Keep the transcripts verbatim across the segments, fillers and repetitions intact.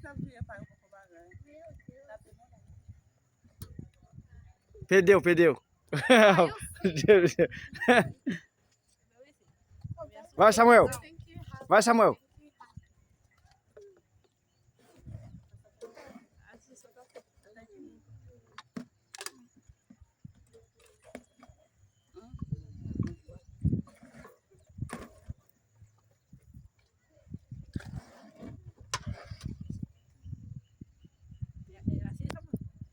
k ap vire pa yo poko bagay. Pede w, pede w. Vai, Samuel. Vai, Samuel.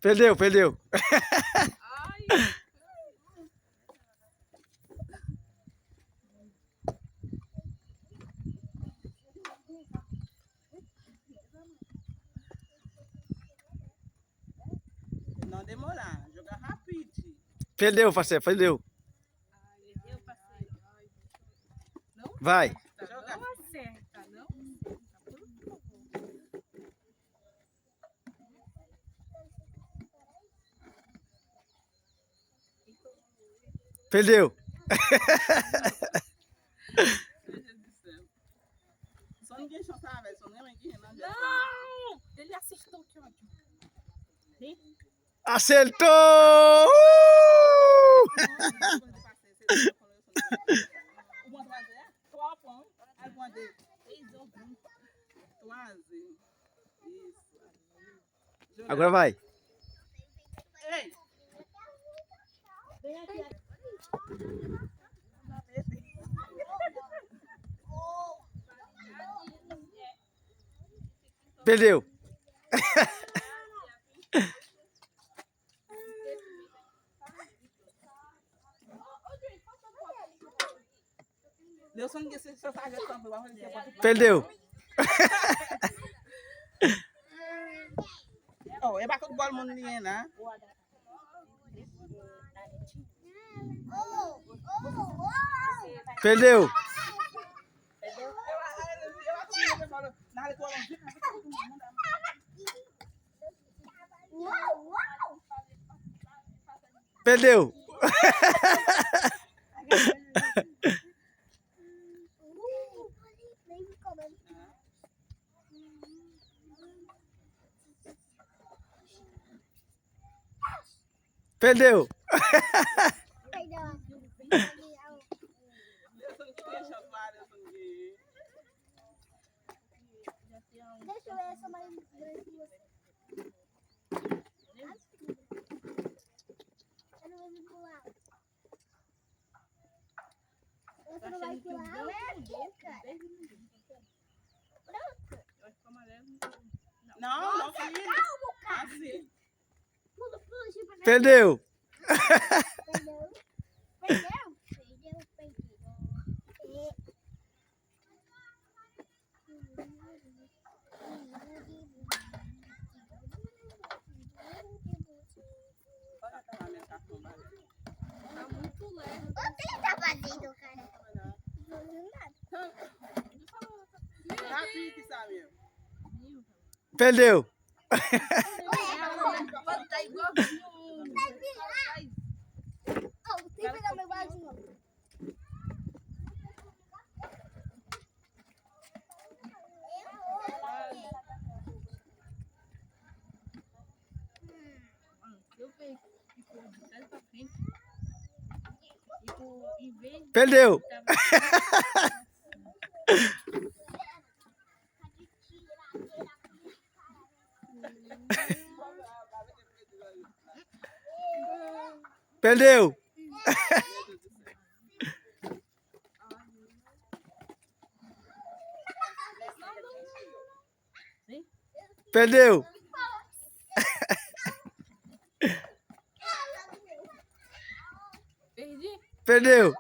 Pede w, pede w. Não demora, joga rápido. Pede w, parceiro, pede w. Vai. Não acerta, não acerta, por favor. Pede w. Son gen chans avè l, son renmen gen nan jès la. Não! Ele acertou aqui, ó. Acertou! Ou pran twaze a? Twa pwen, al pran de. Twaze. Isso. Agora vai. Ei! Perdeu. Perdeu. Oh, e pa tout bòl moun li ye la. Perdeu. Perdeu. Perdeu. Deixa eu ver essa mais. Você não vai pular. Você não vai pular. Pronto. Não, não, filho. Calma, cara. Assim. Pula, pula, Gil, pra cá. Perdeu. Perdeu? Perdeu? Perdeu, perdeu. Tá muito lerdo. Ontem ele tava dentro, cara. Não viu nada. Rápido que sabe. Perdeu. Tá igualzinho. Ó, tem que pegar meu guardinho. Perdeu. Perdeu. Perdeu. Perdeu.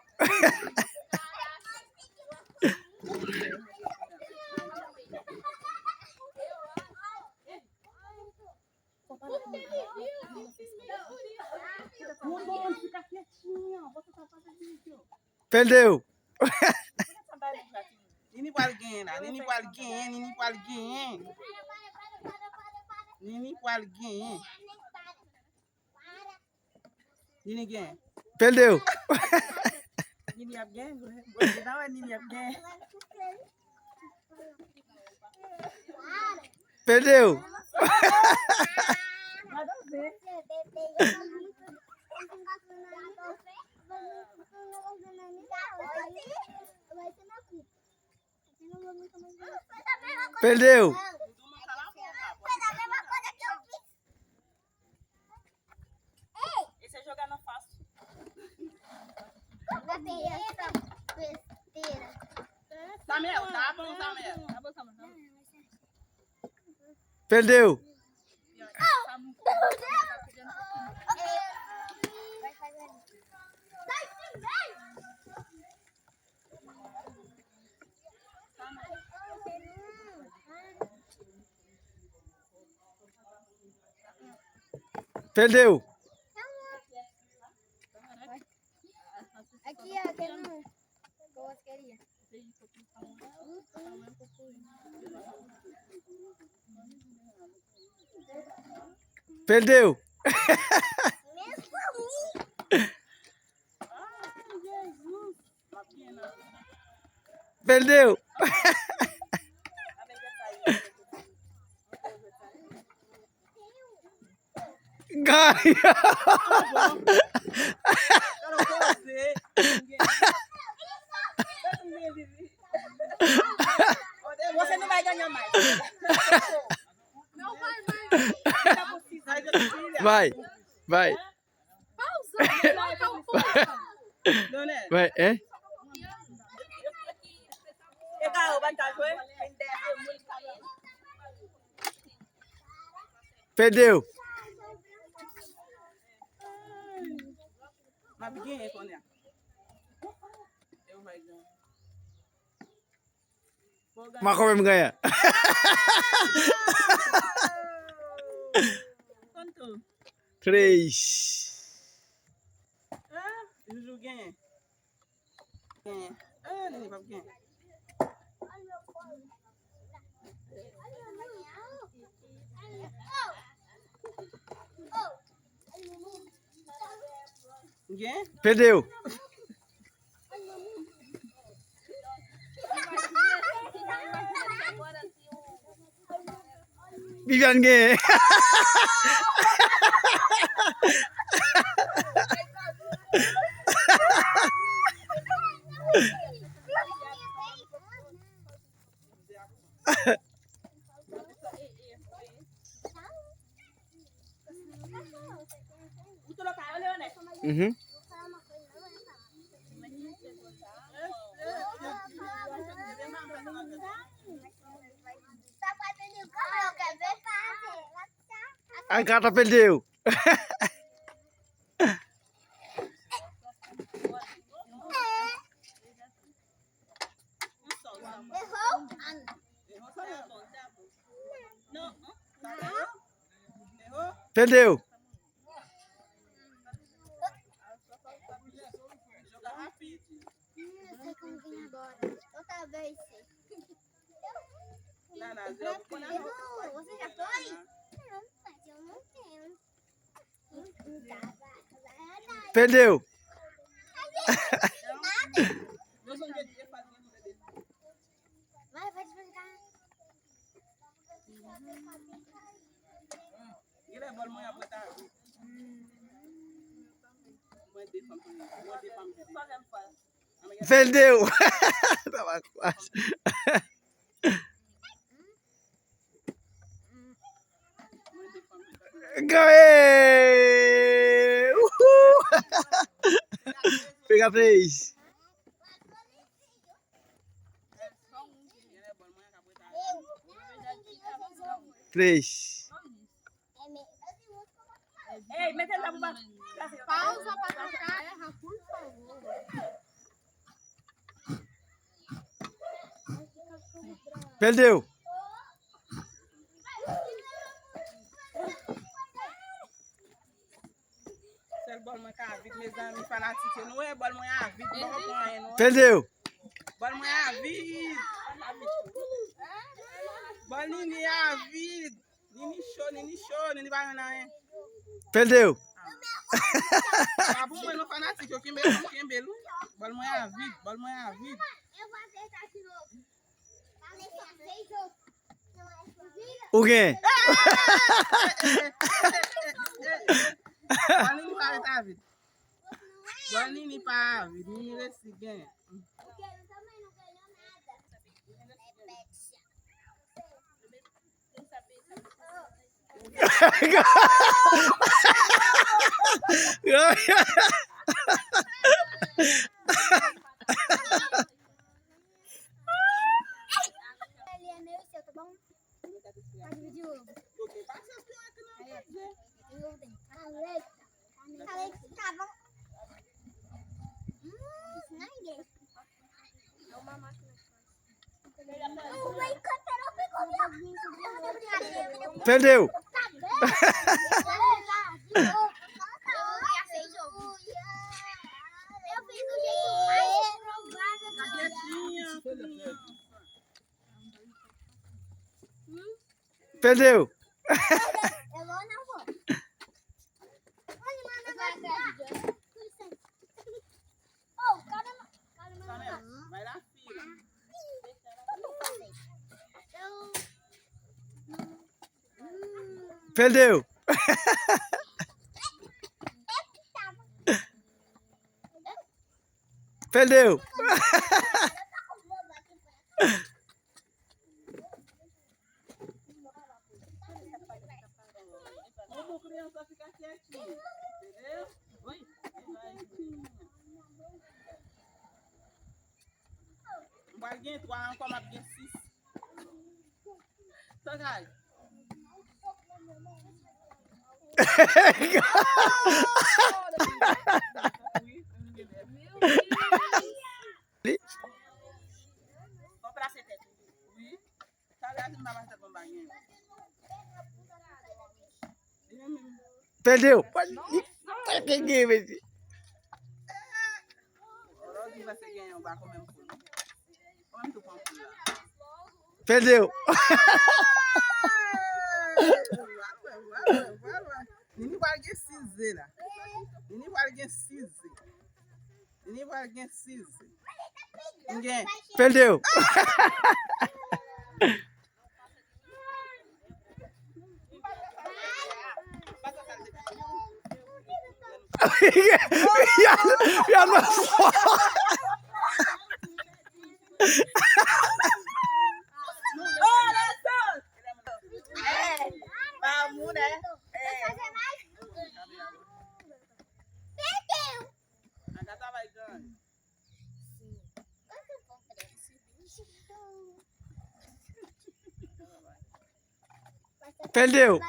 Perdeu. Nini pral genyen la, Nini pral genyen, Nini pral genyen. Nini pral genyen. Nini gen. Perdeu. Nini ap gen, vre. Mwen gentan wè Nini ap gen. Para. Pède w. Pède w. Samuel, tá bom, Samuel. Pède w. Pède w. Pède w. Pède w. Gay. Vai, vai. Vai, hein? Pède w. M ap genyen kounye a. M a konbyen m genyen. Três. Ah, Joujou genyen. Genyen. Ah, Nini p ap genyen. Gen? Pède w. Viviane gen. Mhm. Agata pède w. Pède w. Pède w. Pède w. Sa va klas. Gaye! Uhul! Pega três. Três. Ei, mete la pou ba. Pausa pra trocar terra, por favor. Pède w. Sèl bòl mwen ka vid, mezanmi, fanatik yo. Nou wè bòl mwen a vid, m poko pran anyen, non. Pède w. Bòl mwen a vid. Bòl Nini a vid. Nini cho, Nini cho, Nini pa jwenn anyen. Pède w. Pa pou mwen non, fanatik yo, kenbe l, kenbe l wi. Bòl mwen a vid, bòl mwen a vid. Ou gen. Bon, Nini pa ret avit. Bon, Nini pa avit. Nini resi gen. Pèdè w. Pèdè w. Pèdè w. Pèdè w. M pral gen twa ankò, m ap gen sis. Tangay. Li. Bon, plase tèt ou. Wi. Talè a, si m pa plase tèt mwen, m pa gen. Pèdè w. Li pa gen, mesye. Lè w di pase gen yon bako menm pou li. Ou menm tou pran pou la. Pèdè w. Nini pral gen sis ze la. Nini pral gen sis ze. Nini pral gen sis ze. M gen. Pèdè w. Y a, y a nan fwa. Pèdè w.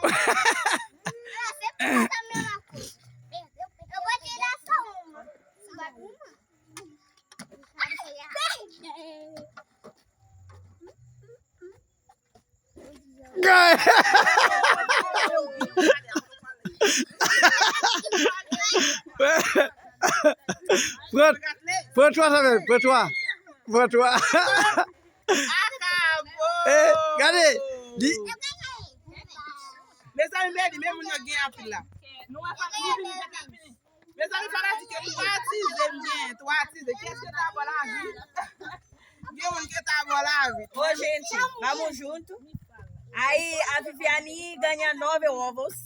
Pran, pran twa sa menm, pran twa. Pran twa. Eh, gade, li. Mezanmi, Medi, men moun yo gen anpil la. Nou wè fanatik, nou vin fè fini. Mezanmi, fanatik yo, twa tize m gen, twa tize. Kiyès ki ta bò lavi? Gen moun ki ta bò lavi. Ô, gente, vamos junto. Aí, a Viviane ganha nove ovos.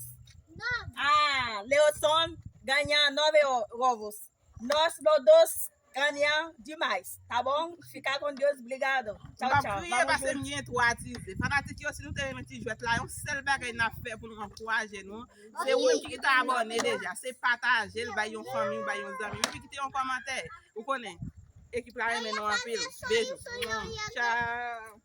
A Leoson ganha nove o-, ovos. Nós todos ganha demais, tá bom? Fica com Deus, obrigado. Tchau, tchau. M ap kriye paske m gen twa tize. Fanatik yo, si nou te renmen ti jwèt la, yon sèl bagay n ap fè pou nou ankouraje nou, se ou menm ki te abòne deja, se pataje l bay yon fanmi w, bay yon zanmi w, epi kite yon kòmantè. Ou konnen, ekip la renmen nou anpil. Bejou. Tchao.